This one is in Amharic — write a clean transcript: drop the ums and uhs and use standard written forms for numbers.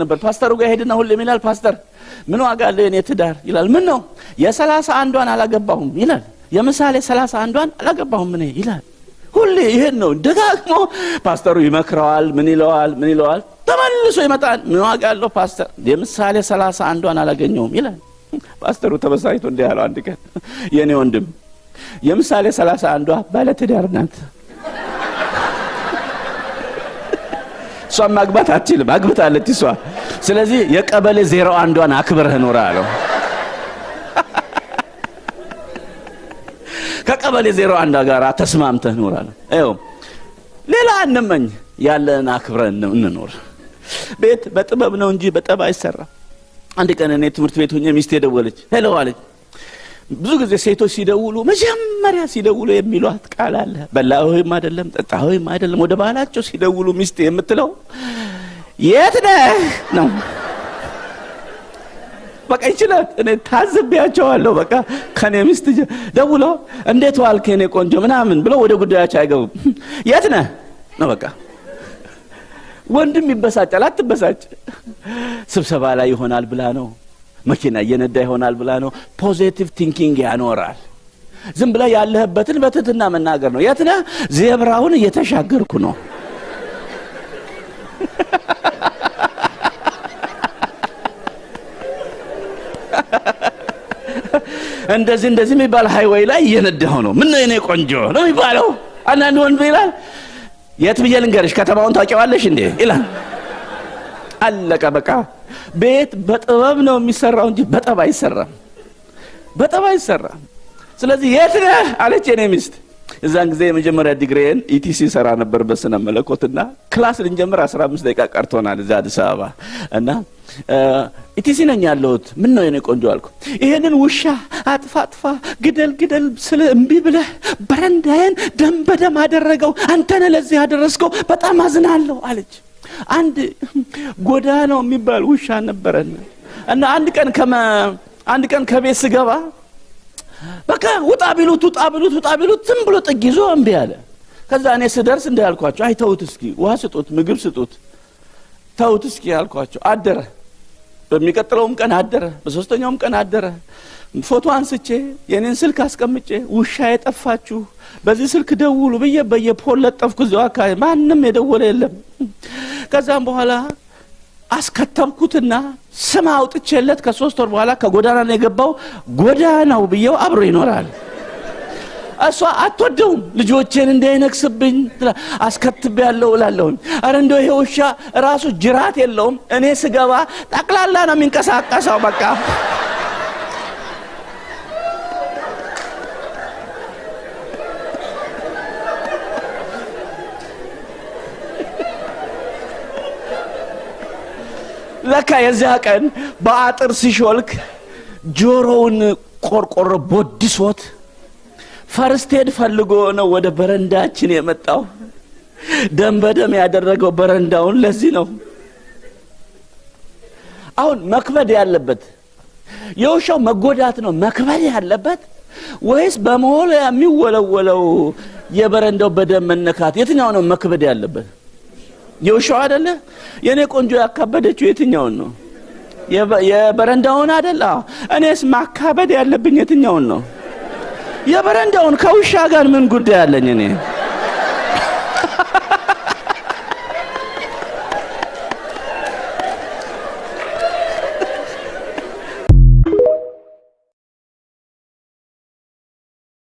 ነበር። ፓስተሩ ጋር ሄድና ሁሌም ይላል፣ "ፓስተር፣ ምን ዋጋ አለው የኔ ትዳር?" ይላል። "ምን ነው?" "የ31ዷን አላገባሁም" ይላል። የምሳሌ 31ዷን አላገባሁም እኔ ይላል። ሁሌ ይሄን ነው ደጋግሞ። ፓስተሩ ይመክረዋል። ምን ይለዋል? ምን ይለዋል? ተመልሶ ይመጣል። "ምን ዋጋ አለው ፓስተር፣ የምሳሌ 31ዷን አላገኘሁም" ይላል። ፓስተሩ ተበሳጭቶ እንዲህ ያለው አንድ ቀን፣ "የኔ ወንድም፣ የምሳሌ 31ዷ ባለትዳር ናት። እሷን ማግባት አትችልም፣ አግብታለች እሷ። ስለዚህ የቀበሌ 01ዷን አክብረህ ኑር" አለው። ከቀበሌ 01ዷ ጋር ተስማምተህ ኑር አለው። ይኸው ሌላ አንመኝ፣ ያለን አክብረን እንኖር። ቤት በጥበብ ነው እንጂ በጠብ አይሰራም። አንድ ቀን እኔ ትምህርት ቤት ሆኜ ሚስቴ ደወለች። "Hello" አለች። ብዙ ጊዜ ሴቶች ሲደውሉ፣ መጀመሪያ ሲደውሉ የሚሏት ቃል አለ። በላህም አይደለም፣ ጠጣህም አይደለም። ወደ ባላቸው ሲደውሉ ሚስቴ የምትለው "የት ነህ?" ነው። በቃ ይችላል። እኔ ታዝቤያቸዋለሁ። በቃ ከኔ ሚስት ደውለው "እንዴት ዋልክ የኔ ቆንጆ" ምናምን ብለው ወደ ጉዳያቸው አይገቡም። "የት ነህ?" ነው በቃ። ወንድም ይበሳጫል። አትበሳጭ። ስብሰባ ላይ ይሆናል ብላ ነው፣ መኪና እየነዳ ይሆናል ብላ ነው። Positive thinking ያኖራል። ዝም ብለህ ያለህበትን በትህትና መናገር ነው። "የት ነህ?" "ዜብራውን እየተሻገርኩ ነው። እንደዚህ እንደዚህ የሚባል highway ላይ እየነዳሁ ነው። ምን ነው የኔ ቆንጆ" ነው የሚባለው። አንዳንድ ወንድ ይላል፣ "የት ብዬ ልንገርሽ? ከተማውን ታውቂዋለሽ እንዴ?" ይላል። አለቀ በቃ። ቤት በጥበብ ነው የሚሰራው እንጂ በጠብ አይሰራም። በጠብ አይሰራም። ስለዚህ "የት ነህ?" አለች የኔ ሚስት። እዛን ጊዜ የመጀመሪያ ዲግሪዬን ETC ሰራ ነበር በስነ መለኮትና class ልንጀምር 15 ደቂቃ ቀርቶናል እዚያ አዲስ አበባ እና "ETC ነኝ ያለሁት፣ ምን ነው የኔ ቆንጆ?" አልኩ። "ይሄንን ውሻ አጥፋ አጥፋ፣ ግደል ግደል ስል እምቢ ብለህ በረንዳዬን ደም በደም አደረገው። አንተ ነህ ለዚህ ያደረስከው፣ በጣም አዝናለሁ" አለች። አንድ ጎዳናው የሚባል ውሻ ነበረን እና አንድ ቀን ከቤት ስገባ በቃ ውጣ ቢሉት፣ ውጣ ቢሉት፣ ውጣ ቢሉት ዝም ብሎ ጥግ ይዞ እምቢ አለ። ከዛ እኔ ስደርስ እንዲህ አልኳቸው፣ "አይ ተውት እስኪ፣ ውሃ ስጡት፣ ምግብ ስጡት፣ ተውት እስኪ" አልኳቸው። አደረ። በሚቀጥለውም ቀን አደረ። በሶስተኛውም ቀን አደረ። ፎቶ አንስቼ የኔን ስልክ አስቀምጬ "ውሻ የጠፋችሁ በዚህ ስልክ ደውሉ" ብዬ በየ pole ለጠፍኩ እዚያው አካባቢ። ማንም የደወለ የለም። ከዛም በኋላ አስከተብኩትና ስም አውጥቼለት ከ3 ወር በኋላ ከጎዳና ነው የገባው፣ ጎዳናው ብዬው አብሮ ይኖራል። እሷ አትወደውም። ልጆቼን እንዳይነክስብኝ አስከትቤ ያለው እላለሁኝ። አረ እንደው ይሄ ውሻ ራሱ ጅራት የለውም። እኔ ስገባ ጠቅላላ ነው የሚንቀሳቀሰው። በቃ ለካ የዚያ ቀን በአጥር ሲሾልክ ጆሮውን ቆርቆሮ ቦድሶት first aid ፈልጎ ነው ወደ በረንዳችን የመጣው። ደም በደም ያደረገው በረንዳውን ለዚህ ነው። አሁን መክበድ ያለበት የውሻው መጎዳት ነው መክበድ ያለበት ወይስ በመወልወያ የሚወለወለው የበረንዳው በደም መነካት? የትኛው ነው መክበድ ያለበት? የውሻው አይደለ? የእኔ ቆንጆ ያካበደችው የትኛውን ነው? የበረንዳውን አይደለ? እኔስ ማካበድ ያለብኝ የትኛውን ነው? የበረንዳውን። ከውሻ ጋር ምን ጉዳይ አለኝ እኔ?